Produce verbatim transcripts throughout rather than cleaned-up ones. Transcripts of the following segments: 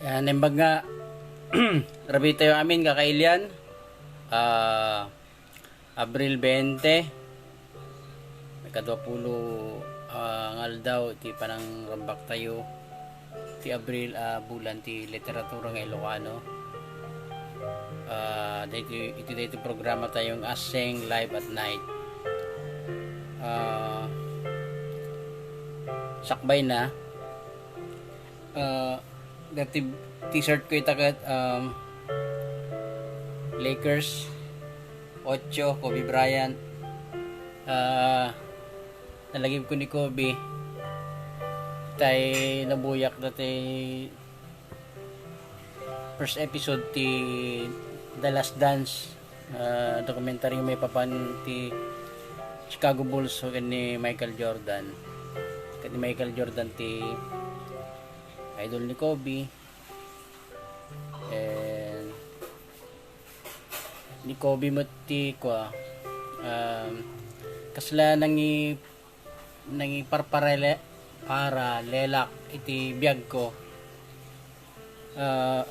Ayan, naimbag nga, rabii tayo amin, kakailian. Ah, Abril twenty, may kadua pulo, ah, nga aldaw iti panangrambak tayo ti Abril, ah, bulan ti literatura nga Ilocano. Ah, daytoy, iti daytoy programa tayo nga Aseng Live at Night. Ah, sakbay na, ah, dati t-shirt ko ita ket, um, Lakers, ocho, Kobe Bryant. Ah, nalagip ko ni Kobe. Tay nabuyak dati first episode ti The Last Dance, ah, documentary maipapan ti Chicago Bulls ken ni Michael Jordan. Ken ni Michael Jordan ti idol ni Kobe. And ni Kobe met ti kua, um, kasla nangi-, nangiparparele-, paralelak iti biag ko. Ah,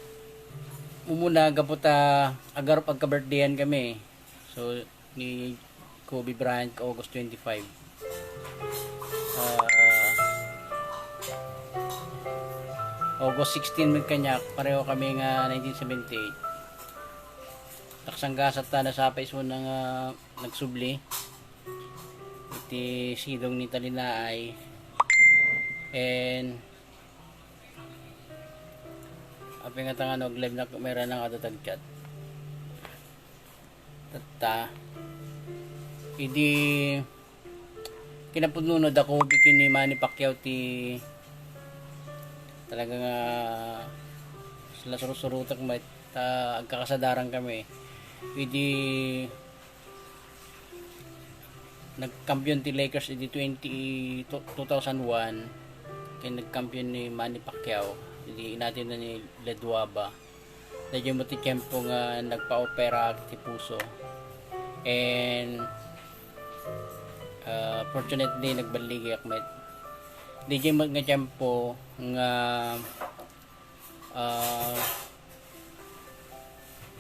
umuna gapu ta agarup agka-birthdayan kami. So, ni Kobe Bryant ka August twenty-five. Ah, August sixteen met kaniak, pareho kami nga nineteen seventy-eight. Nagsanggasat ta, nasapa isuna nga nagsubli iti sidong ni Talinaay. And apay nga tangano, ag-live na, may rana nga adda tagchat. Tatta, idi kinapudno na da Kobe ken ni Manny Pacquiao ti talaga nga sila sursurutek met ta agkakasadaran kami. Idi nagkampiyon ti Lakers idi twenty, two thousand one, ken nagkampiyon ni Manny Pacquiao, idi inatid na ni Ledwaba. Daydiay met ti tiempo nga nagpaopera ti puso. And, ah, fortunately, nagballigiak met. Daydiay met nga tiempo nga, ah,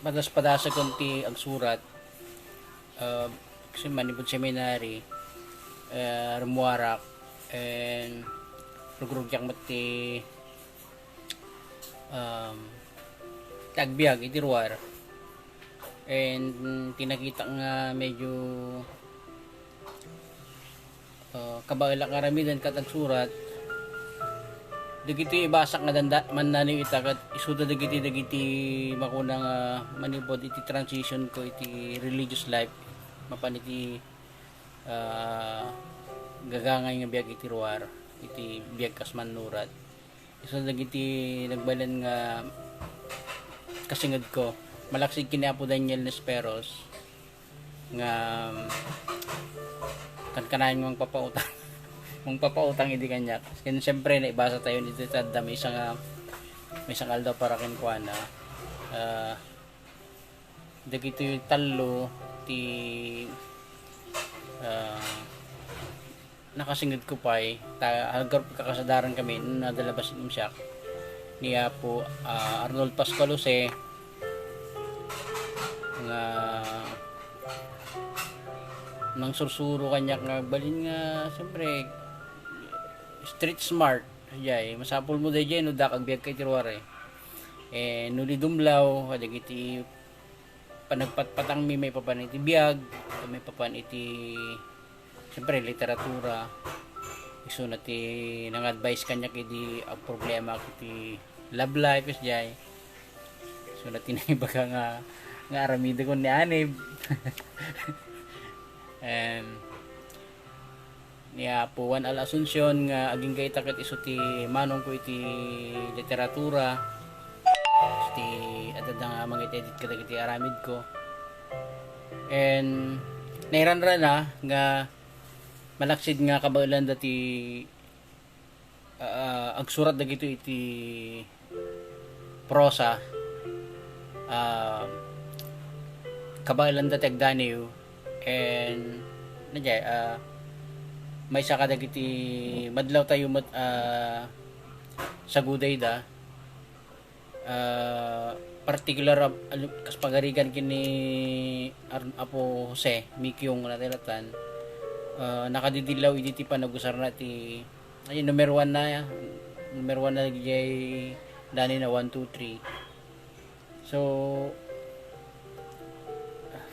padas-padasakon ti agsurat. Ah, kasi manipud seminary, ah, rummuarak, and rugrugiak met ti um, ti agbiag iti ruar. And ti nakitak nga medyo, uh, kabaelak nga aramiden ket agsurat, dagiti ibasak nga danda-, mannaniw ita ket isuda dagiti, dagiti makuna nga manipud iti transition ko iti religious life, mapan iti, uh, gagangay nga biag iti ruar, iti biag kas mannurat. Isu dagiti nagbalin nga kasingedko. Malaksid ken ni Apo Daniel Nesperos nga kankanayon nga mangpapautang. Mangpapautang idi kaniak. Ken siyempre, naibasa tayo dito, ta adda maysa nga, maysa nga aldaw para kenkuana. Ah, dagitoy tallo ti, ah, nakasinged ko pay, ta, aggarup kakasadaran kami, no, nadalabas iti siak ni Apo, ah, Arnold Pascual Jose, nga nangsursuro kaniak nga agbalin nga, siyempre, street smart, jay, masapul mo dayjay, no, daka agbiag ka iti ruar, eh. Eh, no, di dumlaw, kadagiti panagpatpatangmi maipapan iti biag, maipapan iti, siyempre, literatura. Isuna ti nang-advise kaniak idi agproblema iti love life, isdiay. Isuna ti naibaga nga, nga aramidekon ni Anib. And ni Apo Juan Al Asuncion nga agingga ita ket isu ti manongko iti literatura, isu ti adda nga mangit-edit kadagiti aramidko. And nairanrana nga malaksid nga kabaelanda ti, ah, agsurat dagito iti prosa, ah, kabaelanda ti agdaniw, and, nadjay, ah, maysa kadagiti madlaw tayo met, ah, sagudayda. ah, particular a, a, kas pagarigan ken ni Ar-, Apo Jose, Mikyong nga natan-atan, ah, nakadidillaw idi ti panagusarna ti, ay, number one na, number one na jay dani na one, two, three. So,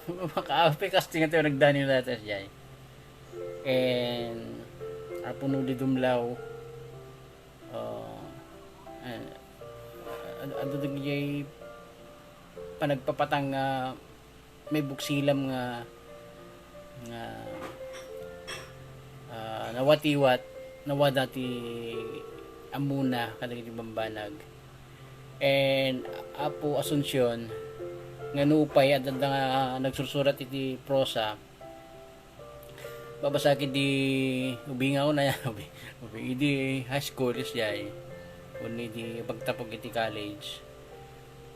makaapi kas ti nga tayo nagdani na tayo jay. And, Apo Noli Dumlao, ah, eh, ad-, adu dagiti panagpapatang nga may buksilam nga, nga, ah, nawatiwat, nawada ti ammona kadagiti bambanag. And Apo Asuncion, nga nupay adda nga nagsursurat iti prosa, babasakon di ubing ako na yan, ubi, ubi, idi high school, is jay, wenno idi pagtapok iti college.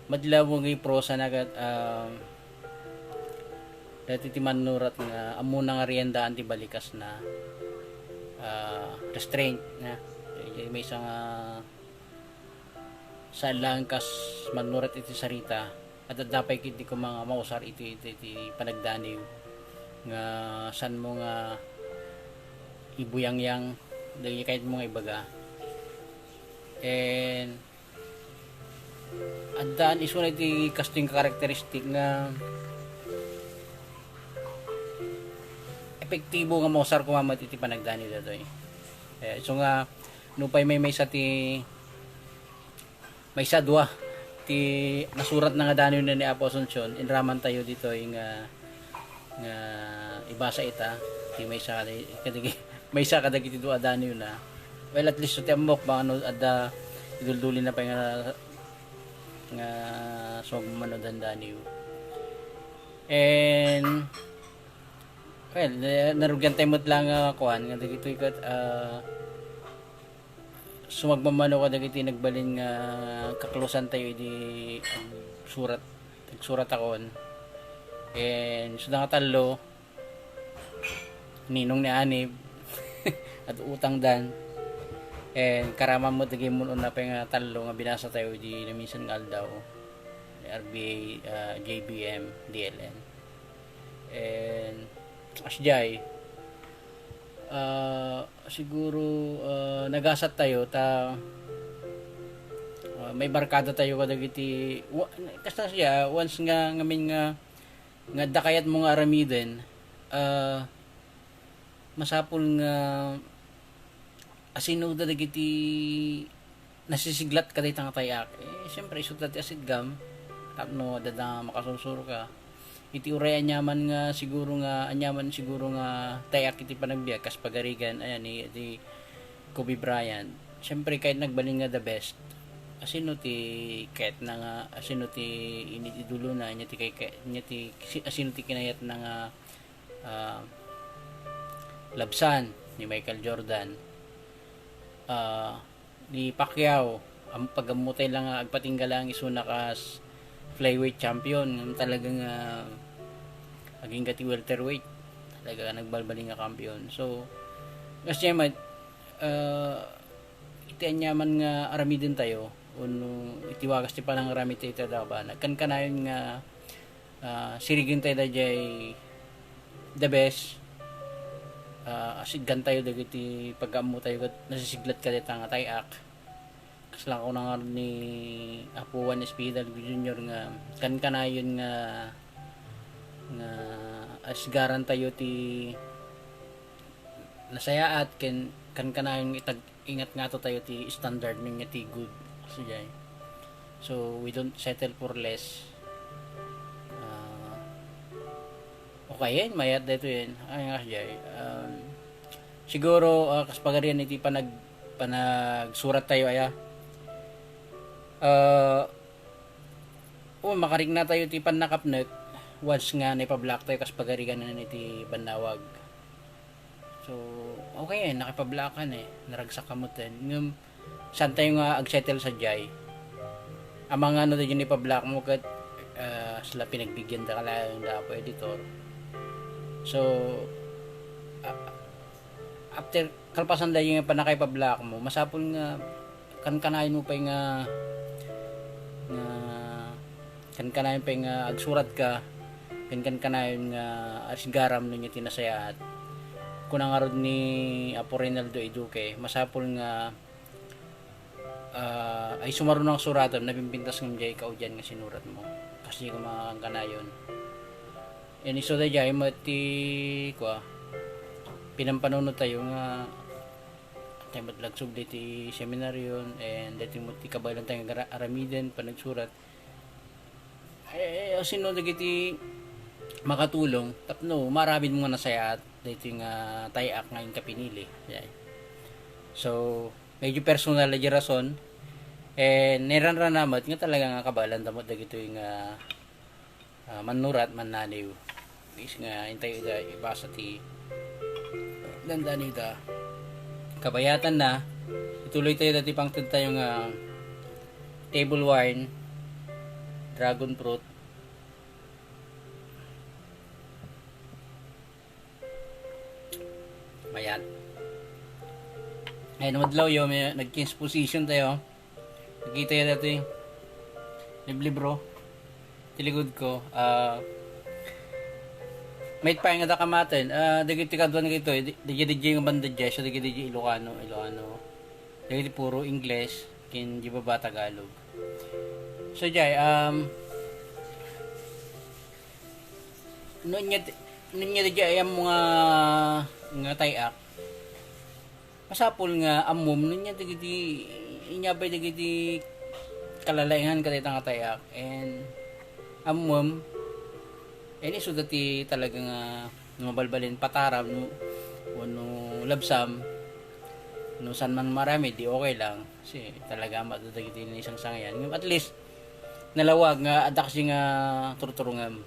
Madla mo nga prosa na kat, ah, dati ti manurat nga ammona nga riendaan ti balikasna, ah, restraint na. May isa nga saan lang kas manurat iti sarita, at adda pay ket di ko mga mausar iti, iti, iti panagdaniw nga saan mo nga ibuyangyang, dagiti kayat mo nga ibaga. And addaan isuna iti kastoy nga karakteristik nga epektibo nga mausar koma met iti panagdaniw datoy. Eh, isu nga, nupay may maysa ti maysa dua ti nasurat na nga daniw na ni Apo Asuncion, inraman tayo ditoy nga, nga ibasa ita, ti maysa, kadagi, maysa kadagiti dua daniw na. Well, at least, ti ammok, baka no, adda, idulduli na pa nga, nga sumagmamano dan daniw. And, well, na-, narugian tayo met lang nga kuan, nga dagitoy kat, ah, sumagmamano kadagiti nagbalin nga kaklosan tayo idi agsurat, agsurat akon. And so, nga tallo, ninong ni Anib, at utang dan. And karaman mo dagiti mun-una pay nga tallo nga binasa tayo idi naminsan nga aldaw. R B A, ah, J B M, D L N. And, as jay, ah, siguro, ah, nagasat tayo ta, ah, may barkada tayo kadagiti, wa-, kasta siya, once nga, ngamin nga, nga adda kayat mo nga aramiden, ah, masapul nga asino da dagiti nasisiglat kadayta nga tay-ak. Eh, siyempre, isuda ti asidgam tapno adda makasursuro ka. Iti uray aniaman nga siguro nga, aniaman siguro nga tay-ak iti panagbiag, kas pagarigan, ayan, ni, ni Kobe Bryant. Siyempre, kayat nagbalin nga the best. Asino ti kayatna nga, asino ti inididulona, ania ti kay, kay, ania ti, si, asino ti kinayatna nga, ah, labsan ni Michael Jordan. Ah, ni Pacquiao, am-, pag-ammotay lang nga agpatingga lang isuna kas flyweight champion, ngem talaga nga agingga ti welterweight. Talaga nagbalbali nga kampiyon. So, kas jay met, ah, iti aniaman nga aramiden tayo, wenno iti wagas ti panangaramid tayo iti adabanag, kankanayon nga, ah, sirigen tayo dayjay the best, ah, asidgan tayo dagiti pag-ammo tayo ket nasisiglat kadayta nga tay-ak. Kasla kunana ni Apo Juan Espejo Hidalgo Junior nga kankanayon nga, nga asgaran tayo ti nasayaat ken kankanayon nga itag-, ingat nga tayo ti standard nga ti good. So, jay. So, we don't settle for less. Ah, okay, yan, mayat dito yan. Ay, nga, jay. Um, siguro, ah, kas pagarian iti panag-, panagsurat tayo, aya. Ah, o, makarikna tayo ti pannakapnek once nga naipablock tayo kas pagarian iti bannawag. So, okay, eh, nakipablock-an, eh. Naragsak ka mo ten. Ngem, saan tayo nga agsettle sa jay? Amang ano tayo ni pablock mo ket, ah, sila pinagbigyan da kalayo da po editor. So, a-, after, kalpasan da yung panakay pablock mo, masapul nga kankanayon mo pa nga nga kankanayon pay nga agsuratka, ken kankanayon nga arisgaram no ania ti nasayaat. Kuna ngarud ni Apo Reynaldo E. Duque, masapul nga, ah, ay sumaruno nga suratem, napimpintas ngem diay kaudian nga sinuratmo. Kas diay koma kankanayon. Ken isu daydiay met ti, kua, pinampanunot tayo nga tayo met la agsubli ti seminaryo, and daytoy met ti kabaelan tayo nga ara-, aramiden, panagsurat. Eh, eh, sino dagiti makatulong tapno maaramid mo nga nasayaat daytoy nga tay-ak nga inka pinili? Jay. So, medyo personal a rason. Eh, naranrana met nga talaga nga kabaelan ta met dagitoy nga, ah, mannurat, mannaniw. Is nga, intayo ida ibasa ti dandani ida. Kabayatan na, ituloy tayo dati pangted tayo nga table wine, dragon fruit. Mayat. Ayun, madlaw yo, may nag-change position tayo. Nakita yo dati. Liblibro. Ti likod ko. Ah, may pa nga da kamaten. Ah, dagiti kaduan nga ito. Digi, digi nga banda dyan. So, digi, digi Ilocano, Ilocano. Dagiti puro Ingles, ken di baba Tagalog. So, jay, um, no nya, no nya di ayam mo nga, nga tay-ak, masapul nga ammom, no nya dagiti, inyabay dagiti kalalaingan kadayta nga tay-ak, and ammom, and isu dati talaga nga no mabalbalin pataram, no, wenno labsam, no saan man maaramid, di okay lang. Kasi talaga, amat dagiti naisangsangayan. Ngem at least, nalawag nga adda kasi nga turturungem.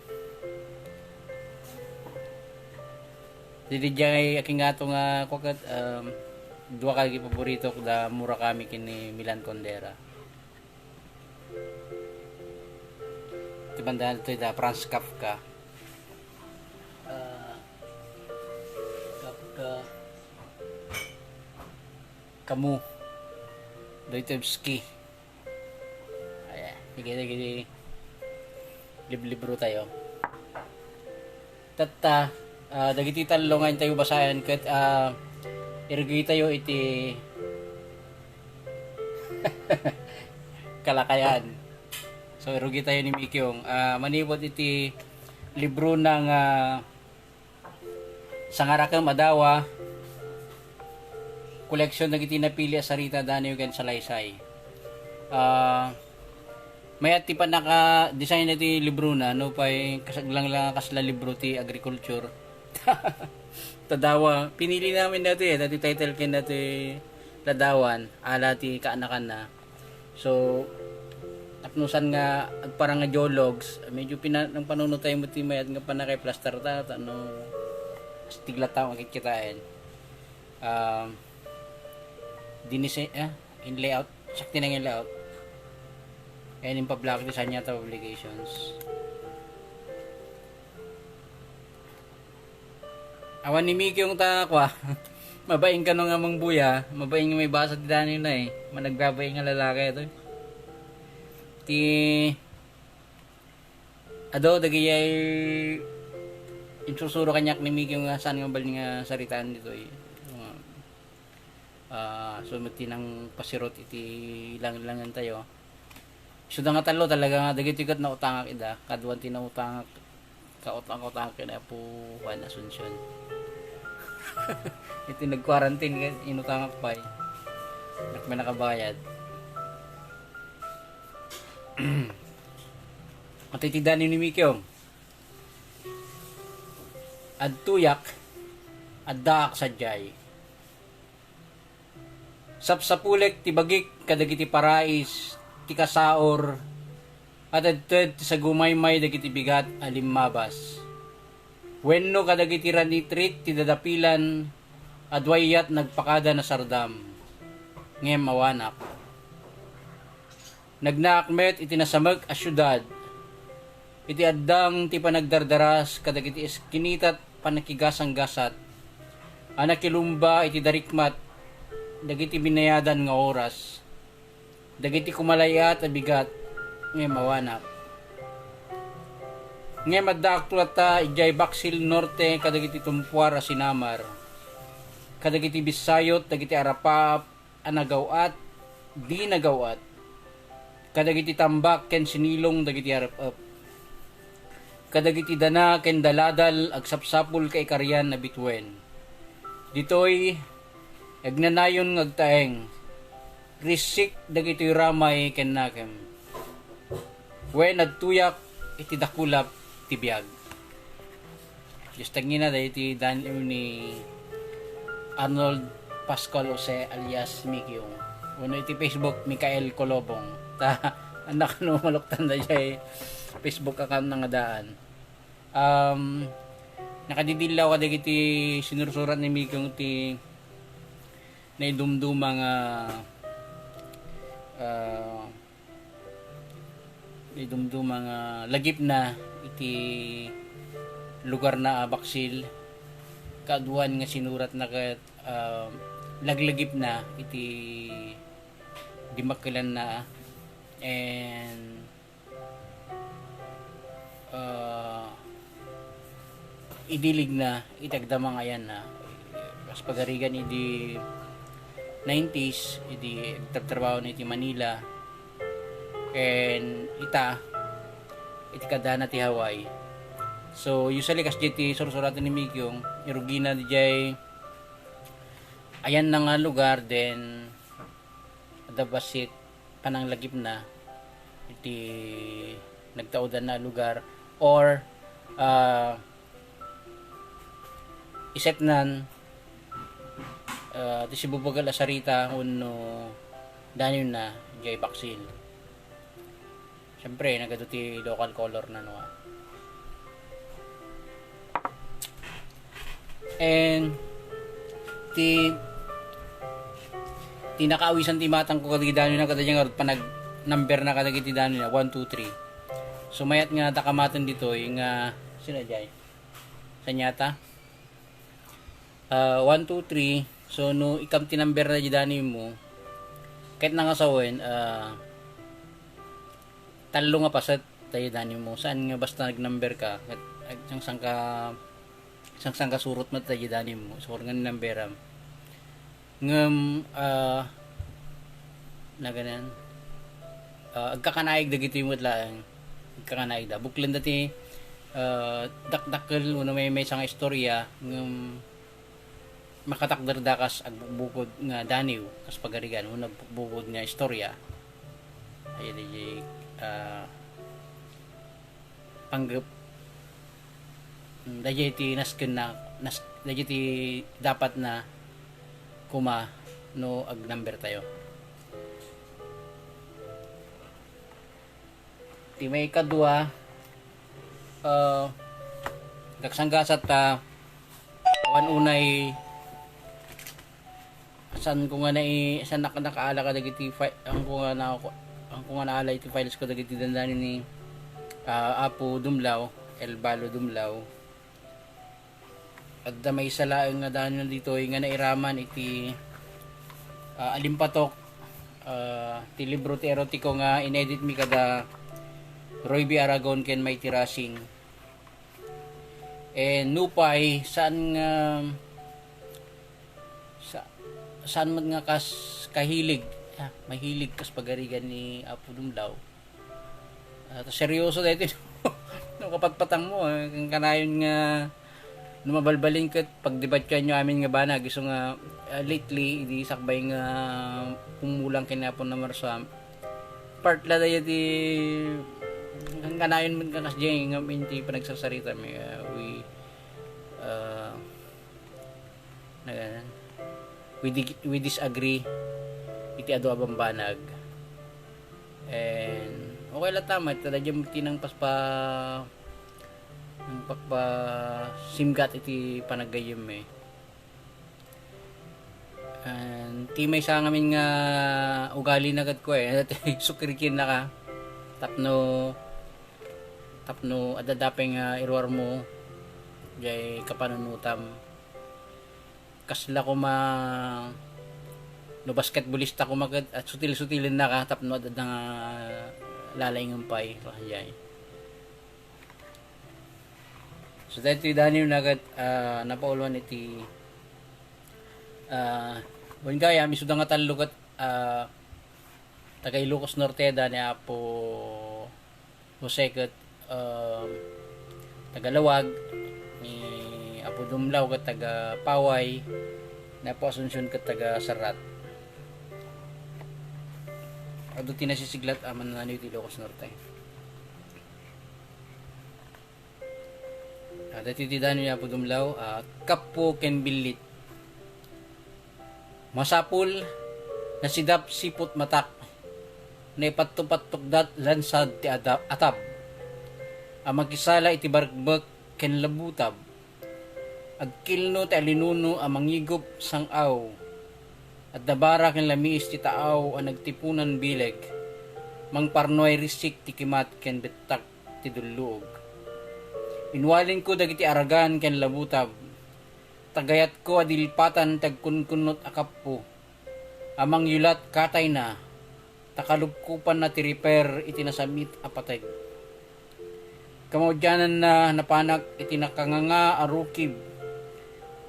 Didi jay akingato nga, kuaket, um, dua ka dagiti paborito da Murakami ken ni Milan Kundera. Ti banda ditoy da Franz Kafka. Ah, Kafka. Camus. Dostoevsky. Ayan. Sige, sige, sige. Liblibro tayo. Tatta, ah, dagiti tallo nga intayo basaen ket, ah, irugitayo iti kalakayan. So, irugitayo ni Mikyong. Ah, manipud iti libro na nga Sangarakem a Dawa, koleksyon dagiti napili a sarita, daniw ken salaysay. Ah, mayat ti pannaka-design dati libro na, no, pay kasaglang lang kasla libro ti agriculture. Ta dawa, pinili namin dati, eh, dati title ken dati ladawan, ala ti kaanakan na. So, tapno saan nga agparang nga geologs, medyo pina-, nang panunot tayo mo ti mayat nga panakay-plaster ta, ta, no, astig la tao nga kitkitaen. Um, dinise-, ah, in layout, sakti na nga layout. Ayan yung pa-block design niya ta publications. Awan ni Mikyong ta, kwa. Mabaing kano nga mangbuya, mabaing nga may basa ti daniw na eh. Managbabaing nga lalaki ito. Ti, ado, dagiyay insusuro kaniak ni Mikyong nga saan nga bali nga saritaan dito eh. Mga, ah, so, ti nang pasirot iti lang-langan tayo. Isuda nga tallo talaga nga dagiti ket nautangak ida, kaduan ti nautangak, kautang-utangak ken Apo Juan Asuncion. Iti nag-quarantine ket inutangak pay. Diak pay nakabayad. Matitidani ni Mikyong. Adtoyak, addaak sadiay. Sapsapulek ti bagik kadagiti parais ti kasaor a tedted ti sagumaymay dagiti bigat a limmabas, wenno kadagiti ranitrit ti dadapilan a duayat nagpakada nasardam. Ngem awanak. Nagnaak met iti nasamek a siudad, iti addang ti panagdardaras kadagiti eskinita't panakigasanggasat a nakilumba iti darikmat dagiti binayadan nga oras, dagiti kumalay-at a bigat, Ngem awanak. Ngem addaakto latta idiay Baksil Norte kadagiti tumpuar a sinamar, kadagiti bissayot, dagiti arapaap a nagaw-at, di nagaw-at, kadagiti tambak ken sinilong dagiti arep-ep, kadagiti dana ken daladal agsapsapul kaikarian a bituen. Ditoy, agnanayon nga agtaeng, rissik dagitoy ramay ken nakem. Wen, adtoyak iti dakulap ti biag. Just tagina dagiti dan ni Arnold Pascual Jose alias Mikyong. Wenno iti Facebook, Michael Colobong. Ta, anak no maluktan da jay Facebook account na nga daan. Um, nakadidillaw kadagiti sinursurat ni Mikyong ti naidumduma nga, ah, naidumduma nga lagipna iti lugarna a Baksil. Kaaduan nga sinuratna ket, ah, laglagipna iti dimmakkelanna, and ah, idiligna iti agdama nga ayanna. Kas pagarigan idi nineties, idi agtrabtrabaho na iti Manila, ken ita, iti kadana ti Hawaii. So, usually, kasdiay ti sursuratan ni Mikyong, irugina dijay ayanna nga lugar, then adda bassit pananglagipna iti nagtaudanna a lugar, or, ah, isetnan, ah, ti sibubukel a sarita wenno daniwna jay Baksil. Siyempre, nagadu ti local color na, no? And ti, ti nakaawisan ti imatangko kadagiti daniwna, kada diay ngarud panag-number na kadagiti daniwna, one, two, three. So, mayat nga adda kamaten ditoy nga, sino jay? Saan yata? Ah, one, two, three. So, no, ikam ti number na di daniwmo, ket nangasawen, ah, tallo nga paset tayo daniwmo. Saan nga basta nag-number ka, ket ag-, sang-, sangka, sang-, sangka surot met tayo daniwmo. So, nga numberam. Ngem, ah, naganan, ah, agkakanaig dagitoy met laeng. Agkakanaig da. Buklenda ti, ah, dakdakkel wenno maymaysa nga istorya, ngem makatakder da kas agbukbukod nga daniw, kas pagarigan, wenno agbukbukod nga istorya. Ay, di, ah, panggep. Mm, daydiay ti naskenna, nas-, daydiay ti dapatna koma no ag-number tayo. Ti maikadua, ah, daksanggasat ta awan unay Saan ko nga nai-, saan nak-, nakaala kadagiti fi-, saan ko nga na-, saan ko nga naala iti files ko dagiti dandani ni, ah, Apo Dumlao, El Balo Dumlao. Adda maysa laeng nga danina ditoy nga nairaman iti, ah, alimpatok, ah, ti libro ti erotiko nga inedit mi kada Roy B. Aragon ken Mighty Racing. Eh, nupay, saan nga, sa-, saan met nga kas kahilig, ah, mahilig kas pagarigan ni Apo Dumlao. Ah, ta seryoso daytoy, no, kapatpatang mo, ah, kanayon nga, no, mabalbalin ket pagdebatyoanyo amin nga banag, isu nga, ah, lately, idi sakbay nga pumulang ken ni Apo Namarsa, part la dayta ti, kanayon met nga kasdiay, ngem iti panagsarsarita mi, ah, we, ah, na, we di-, we disagree iti adu a bambanag. And okay la ta met, ta daydiay ti nangpaspa-, nangpakpasimgat iti panaggayyem mi. And ti maysa ngamin nga ugali na ket kua, eh, sukriken na ka. Tapno, tapno adda dapay nga iruar mo, jay kapanunotam. Kasla koma, no basketballista koma ket, at sutil-sutilen na ka, tapno adda nga lalaingen pay, rahyay. So, daytoy daniw na ket, ah, napauluan iti, ah, wen gayam, isuda nga tallo ket, ah, taga Ilocos Norte da ni Apo Jose ket, um, taga Laoag, ni Apo Dumlao ket taga Paway, ni Apo Asuncion ket taga Sarat. Adu ti nasisiglat a mannananio ti Ilocos Norte. Ah, daytoy ti daniw ni Apo Dumlao, ah, Kappo ken Billit. Masapul, nasidap siput matak, naipatto-pattukdat lansad ti ada-, atab, a makisala iti barkbek ken labutab. Agkilno ti alinuno a mangigup sang-aw. Adda bara ken lamiis ti taaw a nagtipunan bileg, mangparnuay risik ti kimat ken bettak ti dulluog. Inwalingko dagiti aragan ken labutab. Tagayatko a dilpatan ti agkunkunnot a Kappo, a mangyulat katayna, ta kalupkopanna ti repair iti nasam-it a pateg. Kamaudiananna, napanak iti nakanganga a rukib.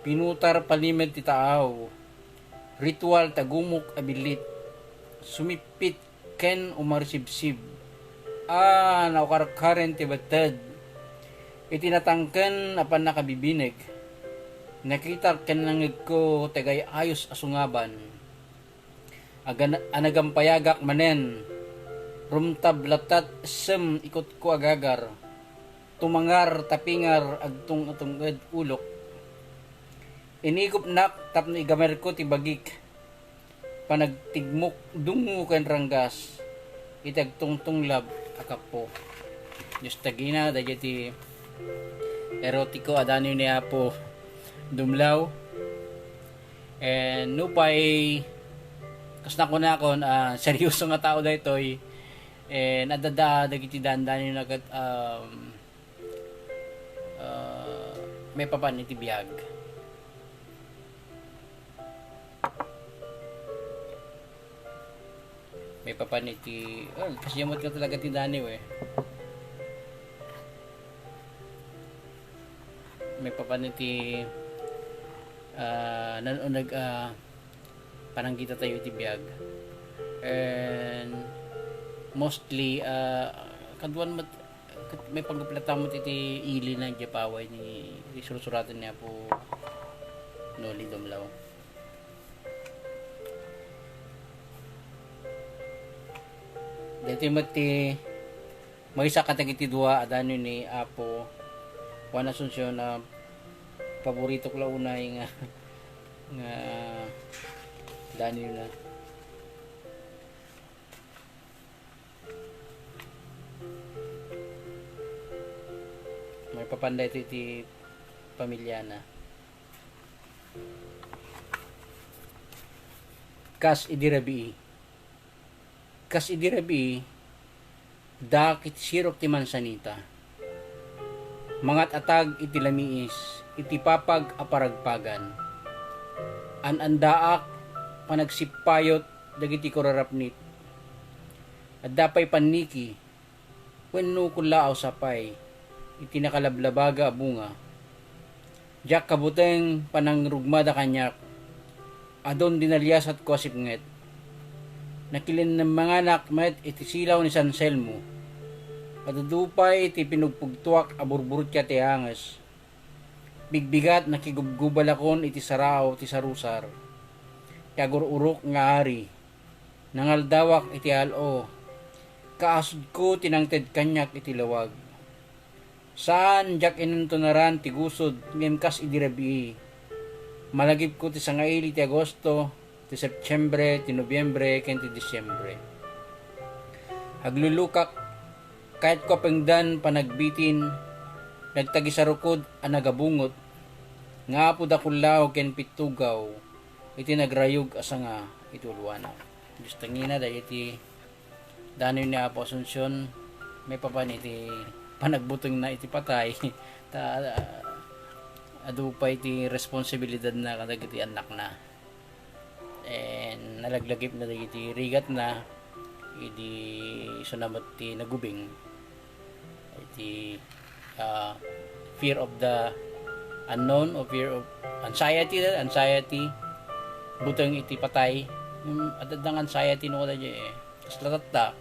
Pinutar palimed ti taaw. Ritual ti agumok a billit. Sumippit ken umarsibsib. A, naukarkaren ti betted. Iti natangken a pannakabibineg, nakitak ken nangngegko ti agay-ayos a sungaban. Agan-, a nagampayagak manen, rumtab latta ti essem ikutko a gagar, tumangar, tapingar, agtung-atunged ulok. Inigupnak tapno igamerko ti bagik, panagtigmok dungo ken ranggas, iti agtungtunglab a Kappo. Diyos tagina, dagiti erotiko a daniw ni Apo Dumlao. And nupay, kas nakunakon, ah, seryoso nga tao daytoy, and adda dagiti dandani na ket, um, ah, maipapan iti biag. Maipapan iti, oh, kasiyamot ka talaga ti daniw eh. Maipapan iti, ah, nan-, uneg, ah, pananggitatayo iti biag. And mostly, ah, kaduan met, ket maipaggep latta met iti ili na idiay Paway ni, isursuraten ni Apo Noli Dumlao. Daytoy met ti maysa kadagiti dua a daniw ni Apo Juan Asuncion a paboritok la unay nga, nga daniw na. Maipapan daytoy iti pamiliana. Kas idi rabii. Kas idi rabii, daak iti sirok ti mansanita. Mangat-atag iti lamiis, iti papag a paragpagan. An-andaak, panagsippayot dagiti kurarapnit. Adda pay panniki, wenno kullaaw sapay iti nakalablabaga a bunga. Diak kabuteng panangrugmada kaniak. Adun dinaliasatko a sipnget. Nakilinnemmanganak met iti silaw ni San Selmo. Adadu pay iti pinugpugtuak a burburtia ti anges. Bigbigat nakigubgubalakon iti saraaw ti sarusar. Ti agur-urok nga ari. Nangaldawak iti al-o. Kaasudko ti nangted kaniak iti lawag. Saan diak inuntunaran ti gusod ngem kas idi rabii. Malagipko ti sangaili ti Agosto, ti Septiembre, ti Nobiembre, ken ti Disiembre. Aglulukak, kayatko a pengdan panagbitin, nagtagisarukod a nagabungot, nga apo da kullaw ken pittugaw, iti nagrayog a sanga iti uluana. Diyos tangina, dagiti daniw ni Apo Asuncion, maipapan iti panagbutengna iti patay, ta, ah, adu pay ti responsibilidadna kadagiti annakna. And nalaglagipna dagiti rigatna idi isuna met ti nagubing. Iti, ah, fear of the unknown o fear of anxiety, anxiety, buteng iti patay. Yung adda nga anxiety no kada eh. Kasla tatta,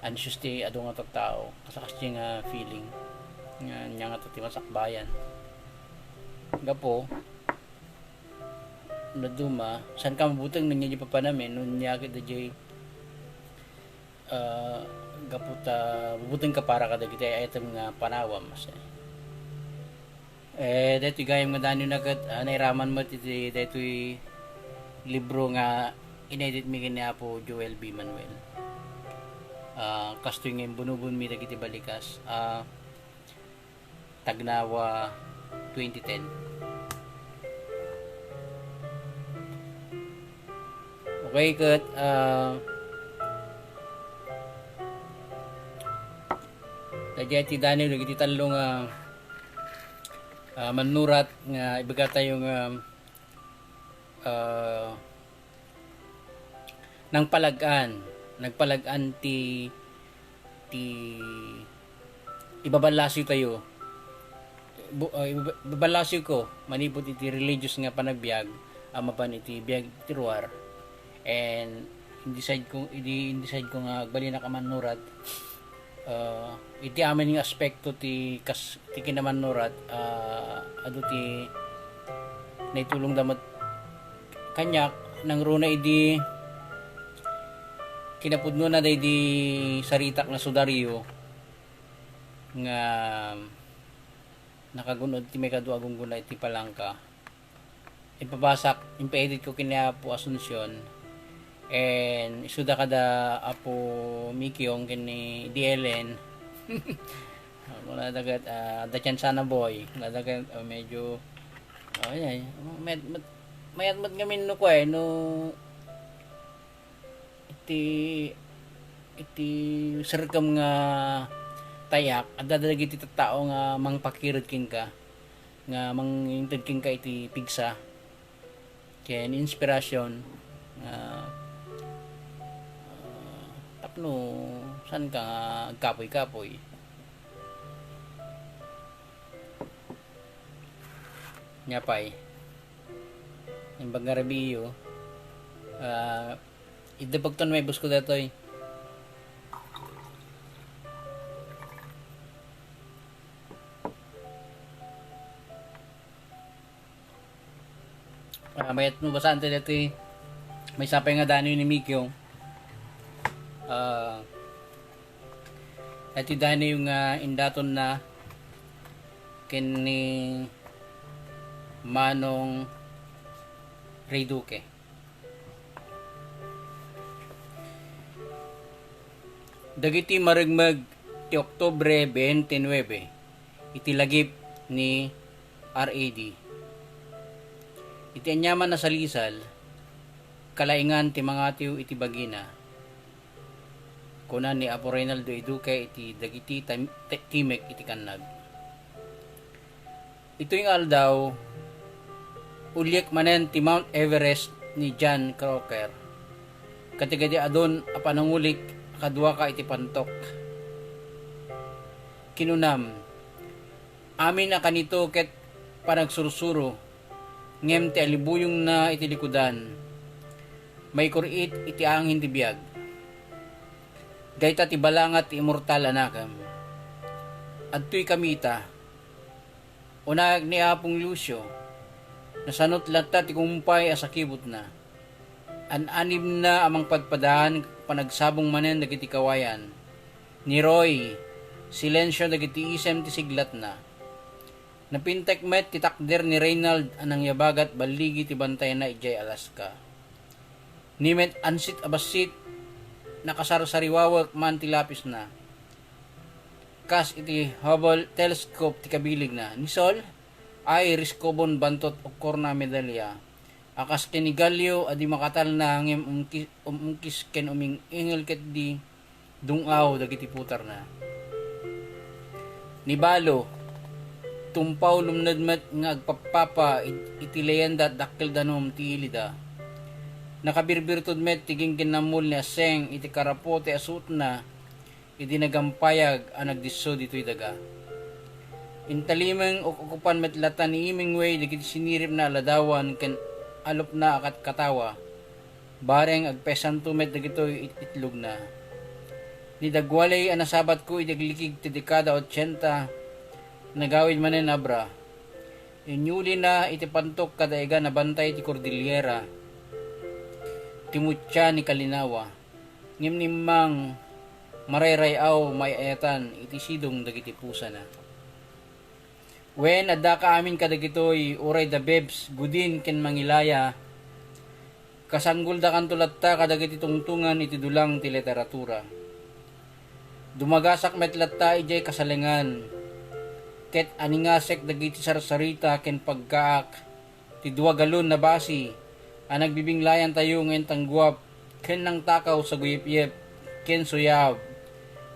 anxious ti adu nga tattao. Kasakasdi nga feeling. Nga, nya nga ti masakbayan. Gapo, naduma, saan ka mabuteng no nya di papanamin, no nya kita jay ah, gapu ta bubuteng ka para kadagiti ay-ayatem nga panawam, mas, eh, daytoy gayam nga danina ket, ah, nairaman met iti daytoy libro nga inedit mi ken ni Apo Joel B. Manuel. Ah, kastoy nga imbunubon mi dagiti balikas. Ah, Tagnawa twenty ten. Okay, ket, ah, daydiay ti Daniel, dagiti tallo nga, ah, mannurat nga ibagatayo nga, ah, nangpalag-an, nagpalag-an ti, ti ibaballasiw tayo. Bu-, ah, ibaba-, ibaballasiw ko manipud iti religious nga panagbiag a mapan iti biag ti ruar. And in-decide ko, idi in-decide ko nga agbalinak a mannurat, ah, iti amin nga aspekto ti kas-, ti kinamannurat, ah, adu ti naitulongda met kaniak, nangruna idi kinapudnona daydi saritak nga sudario nga nakagun-od ti maikadu a gunggona iti palangka. Ipabasak, impaedit ko ken ni Apo Asuncion, and isuda kada Apo Mikyong ken ni D L N. Wala dagat, ah, da chance na boy. Wala dagat, ah, medyo, oh, yan. Mayat, mayat, mayat met ngamin no kuay, no, iti, iti serkem nga tayak, adda dagiti tattao nga mangpakirud kenka, nga manginted kenka iti pigsa ken inspirasyon nga, ah, tapno saan ka nga agkapoy-kapoy. Nya pay, imbag nga rabiyo, ah, idda pagton may busko datoy. Ah, mayat no basaan tayo dati, may sapay nga danoy ni Mikyo. Ah, dati danoy nga indaton na ken ni Manong Rey Duque. Dagiti marengmeg ti Oktubre twenty-nine, iti lagip ni R A D. Iti aniaman a salisal, kalaingan ti mangatiw iti bagina, kuna ni Apo Reynaldo Iduque iti dagiti tam-, ti-, timek iti kannag. Itoy nga aldaw, uliek manen ti Mount Everest ni John Crocker. Kadagiti adun a panangulik a kaduaka iti pantok. Kinunam, amin a kanito ket panagsursuro, ngem ti alibuyongna iti likudan, maikuriit iti angin ti biag. Dayta ti balangat ti immortal a nakem. Adtoy kamita, Unag ni Apong Lucio, nasanut latta ti kumpay a sakibutna. An-anibna a mangpadpadaan panagsabong manen dagiti kawayan. Ni Roy, silensio dagiti isem ti siglatna. Napintek met ti takder ni Reynald a nangyabagat balligi ti bantayna idiay Alaska. Ni met ansit a bassit, nakasarsariwawek man ti lapisna. Kas iti Hubble telescope ti kabiligna. Ni Sol, ay riskobon bantot ukkorna a medalya. A kas ken ni Galio a di makatalna ngem umki-, umungkis ken uming-ingel ketdi dung-aw dagiti putarna. Ni Balo, tumpaw lumned met nga agpappapa id-, iti leyenda a dakkel danum ti ilida. Nakabirbirtud met ti gingginnammol ni Aseng iti karapote a suotna idi nagampayag a nagdisso ditoy daga. Intalimeng uk-ukupan met latta ni Hemingway dagiti siniripna a ladawan ken alupna a katkatawa. Bareng agpesanto met dagitoy it-, itlogna. Ni Dagwalay a nasabatko idi aglikig ti dekada otsenta, nagawid manen Abra. Inyulina iti pantok kadaegan a bantay ti Cordillera, ti mutya ni Kalinawa, ngem ni Mang marayray-aw maay-ayatan iti sidong dagiti pusana. Wen, addaka amin kadagitoy, uray da Bebs, Gudin, ken Mangilaya, kasanggoldakanto latta kadagiti tungtungan iti dulang ti literatura. Dumagasak met latta idiay kasalengan, ket aningasek dagiti sarsarita ken paggaak ti dua galon na basi a nagbibinglayantayo nga intangguap ken nangtakaw sa guyepyep ken suyab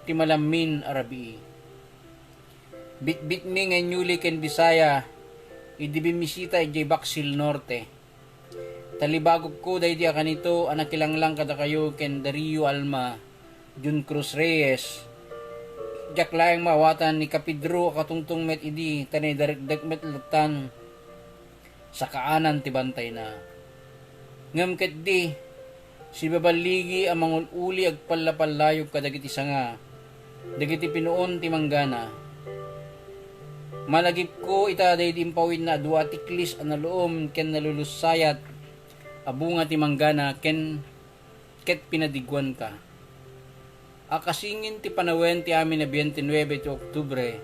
ti malammin a rabii. Bitbitmi nga inyuli ken Bisaya idi bimmisita idiay Baksil Norte. Talibagokko daydi a kanito a nakilanglang kadakayo ken Dario Alma, Jun Cruz Reyes. Diak laeng maawatan ni Kapedro a katungtong met idi ta naidarikdak met lattan sa kaanan ti bantayna. Ngem ketdi, sibaballigi a mangul-uli agpallapallayog kadagiti sanga, dagiti pinuon ti manggana. Malagipko ita daydi impawidna a dua a tiklis a naluom ken nalulussayat a bunga ti manggana ken ket pinadigguanka. Akasingin ti panawen ti amin a bente nuebe ti Oktubre,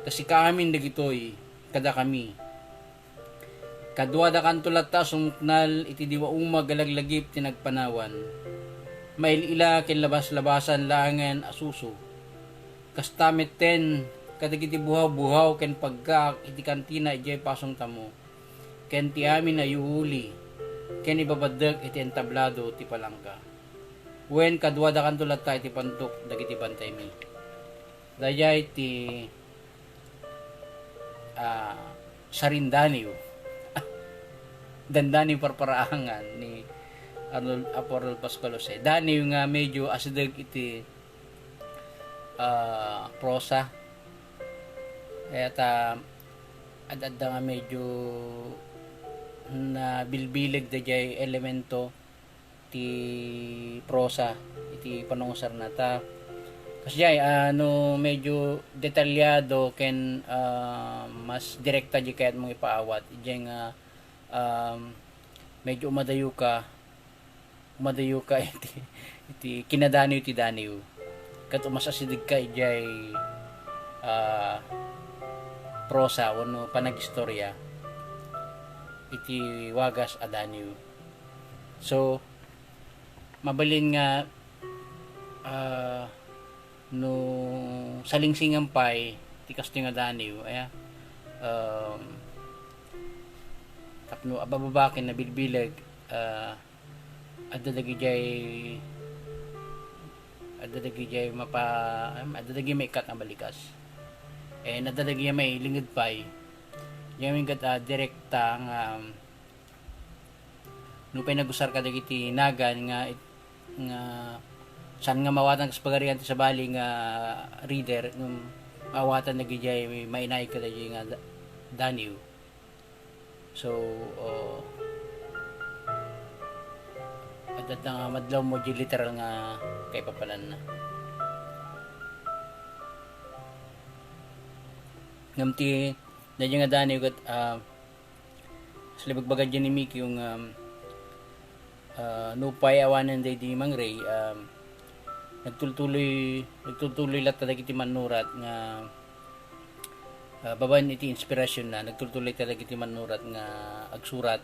ta sika amin dagitoy, kadakami. Kaduadakanto latta a sumuknal iti diwa umag a laglagip ti nagpanawan. Mail-ila ken labas-labasan laengen a suso. Kasta metten kadagiti buhaw-buhaw ken paggaak iti kantina idiay pasongtamo, ken ti amin a yuuli, ken ibabaddek iti entablado ti palangka. Wen, kaduadakanto latta iti pantok dagiti bantaymi. Dayay ti, ah, Sarindaniw. Dandaniw parparaangan ni Arnold, Apo Arnold Pascual Jose. Daniw nga medyo asideg iti, ah, prosa. Kayat, ah, ad-adda nga medyo nabilbileg daydiay elemento ti prosa iti panungusarna. Ta kasdiay, ah, no medyo detalyado ken, ah, mas direkta di kayatmo ipaawat, idiay nga, um, medyo umadayo ka, umadayo ka iti, iti kinadaniw ti daniw. Ket umas-asideg ka idiay, ah, prosa wenno panagistorya iti wagas a daniw. So, mabalin nga, ah, no salingsingan pay ti kastoy nga daniw, aya, um, tapno abababa ken nabilbileg, ah, adda dagidiay, adda dagidiay mapa-, em, adda dagidiay maikkat nga balikas. And adda dagidiay mailinged pay. Diay maikkat, ah, direkta nga, um, nupay nagusar kadagiti nagan nga it-, nga saan nga maawatan kas pagarian ti sabali nga reader, ngem maawatan dagidiay mainaig kadagidi nga da-, daniw. So, uh, adda nga madlawmo di literal nga kaipapananna. Ngem ti, daydi nga daniw ket, ah, Sali bagbaga dyan ni Mickey yung, um, ah, nupay awanen daydi Mang Ray, um, nagtultuloy, nagtultuloy latta dagiti mannurat nga, ah, babaen iti inspirasyon na, nagtultuloy ta dagiti mannurat nga agsurat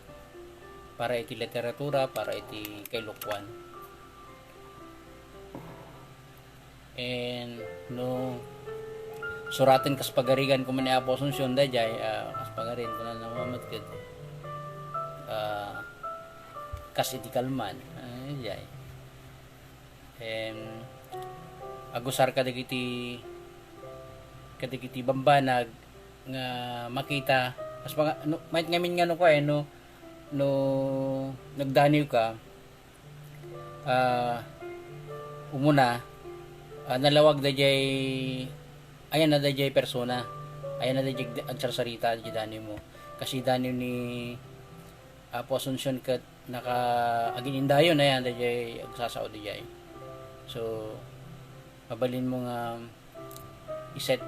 para iti literatura, para iti kailokuan. And no suraten kas pagarigan ko man ni Apo Asuncion dayjay, ah, kas pagarigan ko na naman met ket, ah, kas iti kalman, ah, dayjay. And agusar kadagiti, kadagiti bambanag nga makita, kas panga-, no, mayat ngamin nga no, kua, eh, no, no nagdaniw ka, ah, umuna, Ah, nalawag dayjay, ayan na dayjay persona. Ayan na dayjay agsarsarita dayjay daniw mo. Kasi daniw ni Apo Asuncion ket naka-, agin-indayon, ayan dayjay agsasao dayjay. So, mabalin mo nga iset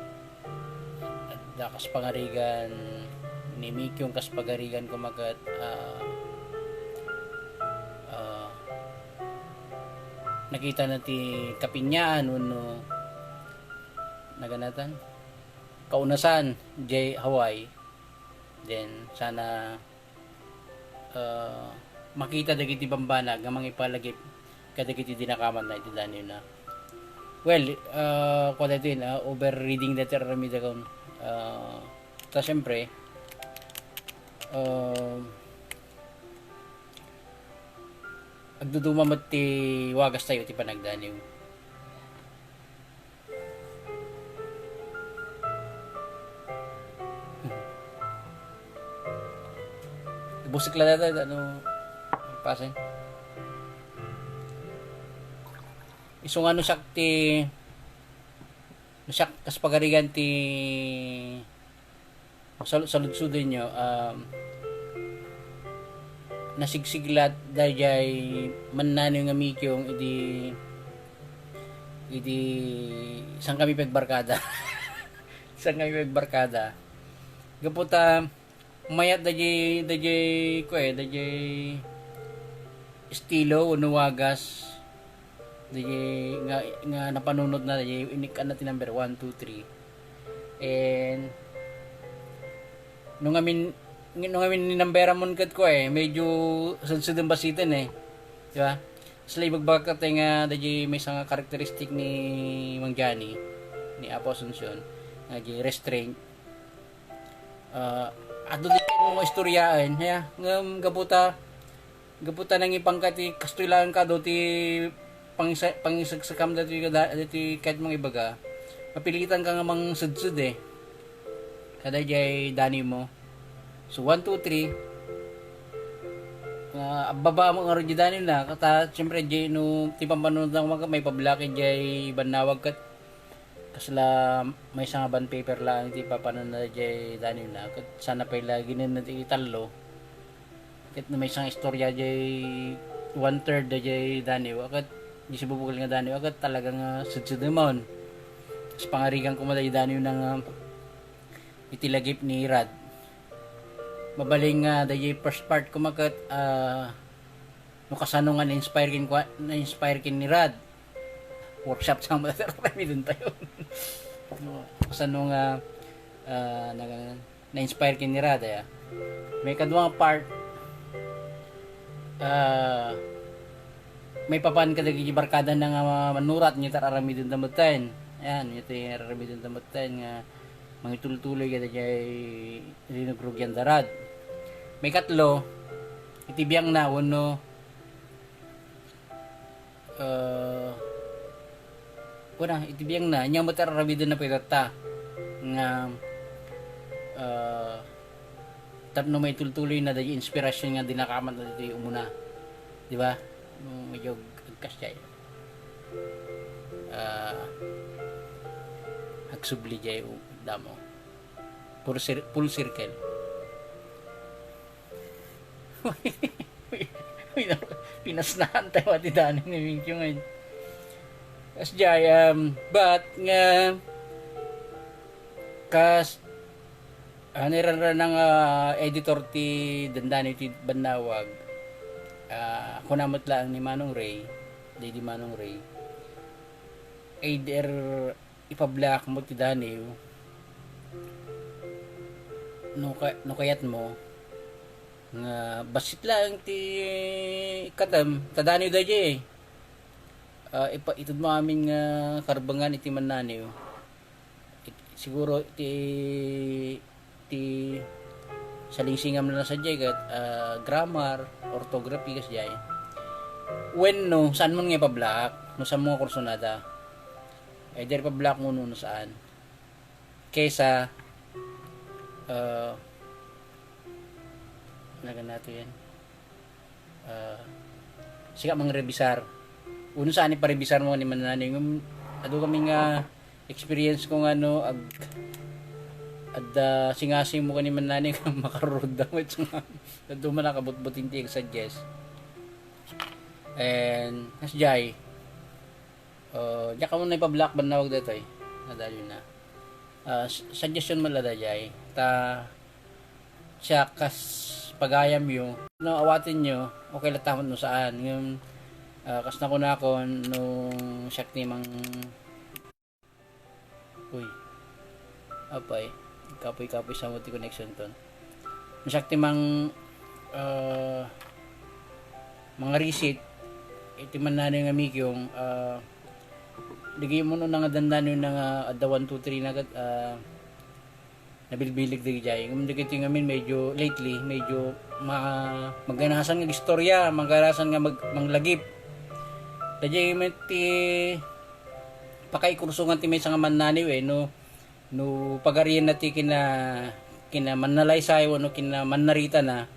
da kas pangarigan ni Mikyong kas pagarigan ko maket, ah, ah, nakita na ti kapinyaan wenno naganatan, kaunasan, jay Hawaii. Then, sana, ah, makita dagiti bambanag nga mangipalagip kadagiti dinakamatna iti daniwna. Well, ah, kuan daytoy, ah, overreading daytoy aramidakon. Ah, ta siyempre, ah, agduduma met ti wagas tayo ti panagdaniw. Busik la data, ano, pasay. Isu nga no siak ti, no siak kas pagarigan ti Sal-, saludsodon nyo, um, nasigsiglat dayjay mannaniw nga Mikyong idi, idi saan kami pagbarkada. Saan kami pagbarkada. Gapu ta, mayat dayjay, dayjay, kue, dayjay estilo wenno wagas. Dayjay nga, nga napanunot na, dayjay inikkan na ti number one, two, three. And no ngamin, no ngamin ni number mo ket ko eh, medyo sudsudan basiten eh. Di ba? Sila ibagbagak ket nga dayjay maysa nga characteristic ni Mang Johnny, ni Apo Asuncion, nga di restraint. Ah, adu di mo istoryaen, ya, ngem gapu ta, gapu ta nangipangka ti kastoy laeng kadu ti pangisa-, pangisagsakamda ti kada-, ti ket mong ibaga, mapilitan ka nga mangsudsud eh. Kada jay dani mo. So, one, two, three. Ah, abbaba mo nga di dani na. Kata, siyempre, jay no, ti pampanunod na kumaga, may pablaki jay bannawag ket kasla maysa nga bond paper laeng ti papananna jay daniw na, ket sana pay la ginen ti tallo. Ket no maysa nga istorya jay one third da jay daniw, ket di sibubukel nga daniw, ket talaga nga sudsudeman. Ket pangarigan koma da jay daniw na nga iti lagip ni Rad. Mabalin nga da jay first part koma ket, ah, no kasano nga na-inspire ken kua-, na-inspire ken ni Rad. Workshop sa mga tayo. No, kasano nga, ah, na-, na-inspire ken ni Rad, ya. May kadua nga part, ah, may papan kadagiti barkada na nga manurat, iti aramiden da metten. Ayan, iti aramiden da metten nga mangitultuloy kadagiti rinugrugian da Rad. May katlo, iti biangna, wenno, ah, kuna, iti biangna, ania met aramiden na pay tatta nga, ah, tapno maitultuloy na dagiti inspirasyon nga dinakamatna ditoy umuna. Di ba? No, medyo ag-, agkasdiay. Ah, agsubli jay u-, damo. Full cir-, full circle. Pina-, pinasnaan tayo ti dani ni Minkyo ngayon. Kasdiay, um, but nga, kas-, ah, niranran nga editor ti dandani ti bannawag. Ah, kuna met laeng ni Manong Ray, di, di Manong Ray. Either ipablak mo ti daniw no ka-, no kayat mo nga bassit laeng ti katem, ta daniw dayjay. Ah, ipa-, ited mo amin nga karbengan iti mannaniw. It-, siguro iti, iti salingsingam na sadiay ket, ah, grammar, orthography kasdiay. Wenno, saan mo nga ipablak, no saan mo nga kursunada. Either ipablak mo no saan. Kaysa, ah, nagan nato yan. Ah, sika mangrebisar. Uno saan ni parebisar mo ni mannaniw, ngem Adu kami nga experience ko nga no, ag-, adda singasing mo kani Mannani nga makarurod da met nga adu man a kabutbuting ti ag-suggest. And, as jay, uh, diak ammo na ipa-block bannawag daytoy. Nadalin na. Ah, s-, suggestion man la dayjay. Ta, siak kas pagayamyo, no, awatenyo, okay latta met no saan. Ngem, ah, kas nakunakon, no siak ti mang-, uy. Apay, kapoy-kapoy sa mo ti connection ton. No siak ti mang-, ah, manga-reset, iti Mannani nga Mikyong, ah, dagiti umuna nga dandani na nga adda one, two, three na ket, ah, nabilbileg dagijay. Ngem dagiti ngamin medyo lately, medyo ma-, maganasan nga istorya, maganasan nga mag-, manglagip. Dayjay met ti pakaikursungan ti maysa nga Mannani, eh, no, no pagarian na ti kina-, kinamannalaysay wenno kinamannarita na,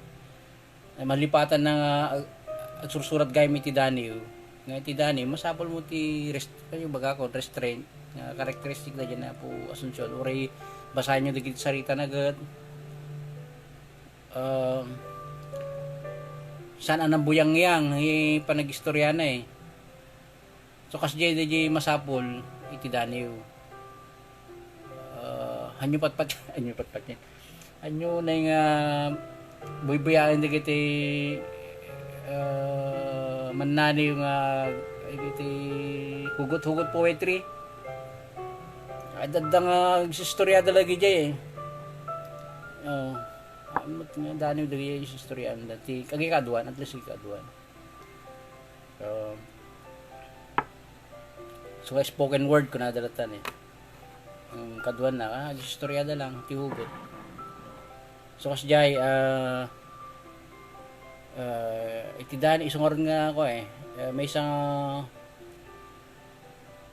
ay, malipatan na nga ag-, agsursurat gayam iti daniw. Nga iti daniw, masapul mo ti rest-, kayo baga ko, restraint. Nga characteristic na dyan na po Asuncion. Uray, basahin nyo dagiti sarita na ket, um, saan a nambuyangyang, eh, panag-istorya na eh. So, kasdiay, dayjay masapul iti daniw. Ah, hanyo patpat, hanyo patpat yan. Hanyo na nga buybuyaen dagiti, ah, Mannani nga iti hugot-hugot poetry. Adda nga agsistorya da lagi jay eh. Oh, amot nga daniw dagiti istorya anda. Ti, kagi kaduan, at least kagi kaduan. Um, so, spoken word, kuna da latta ni. Ang kaduan na, ah, istorya da lang, ti hugot. So, kasdiay, ah, ah, iti daniw, isungaron nga ako eh. Eh, maysa nga,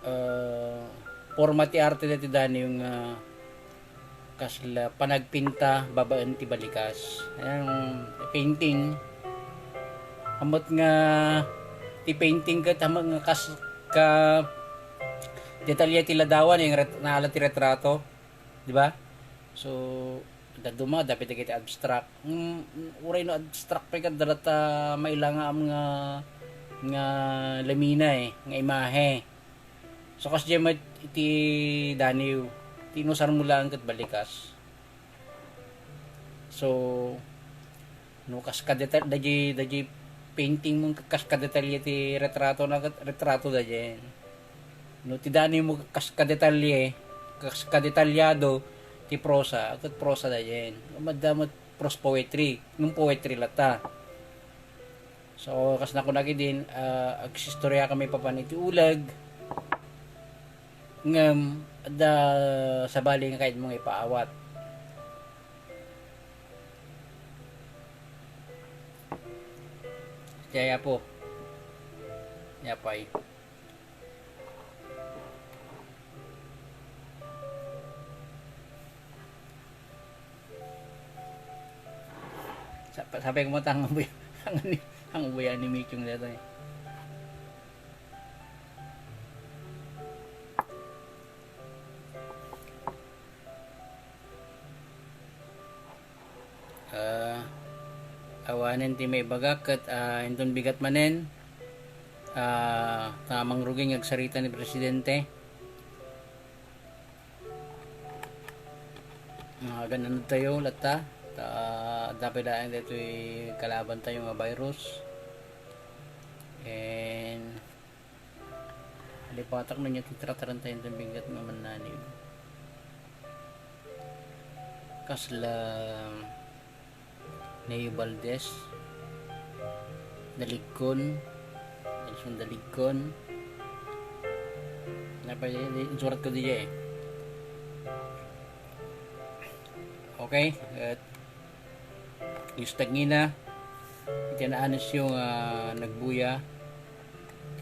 ah, forma ti arte dati daniw nga kasla panagpinta babaen ti balikas. Ang painting, amot nga ti painting ket amot nga kas-, ka detalye ti ladawan, yung ret-, naala ti retrato, di ba? So, dadduma, dapat dagiti abstract. Mm, uray no abstract pay ket dala ta mailangam nga, nga lamina eh, nga imahe. So, kasdiay met iti daniw, ti inusar mo laeng ket balikas. So, no, kas kadetal-, dayjay, dayjay painting mo, kas kadetalye ti retrato na ket retrato dayjay. No, ti daniw mo kas kadetalye, kas kadetalyado ti prosa, ket prosa dayjay. Madamot prose poetry, ngem poetry latta. So, kas nakunak idin, ah, agsistorya kami papan iti uleg, ngem adda sabali nga kayat mo nga ipaawat. Jay, Apo. Yapay. Sa-, sapay ko mo ta, ang ubuy-, ang ani-, ang ubuyan ni Michong dito eh. Ah, awanen ti maibaga ket, ah, inton bigat manen, ah, ta mangrugi nga agsarita ni Presidente. Nga agan-anod tayo latta, ta adda pay laeng daytoy kalaban tayo nga virus. And Alipatak no nia ti trataran tayo ti bigat nga mannaniw. Kasla Neo Valdez, Daligkon, Nelson Daligkon. Napay, insurat ko diya eh. Okay, at Diyos tagngina, iti naanisyo nga nagbuya,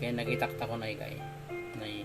kaya nakitakta ko na ikay. Nay,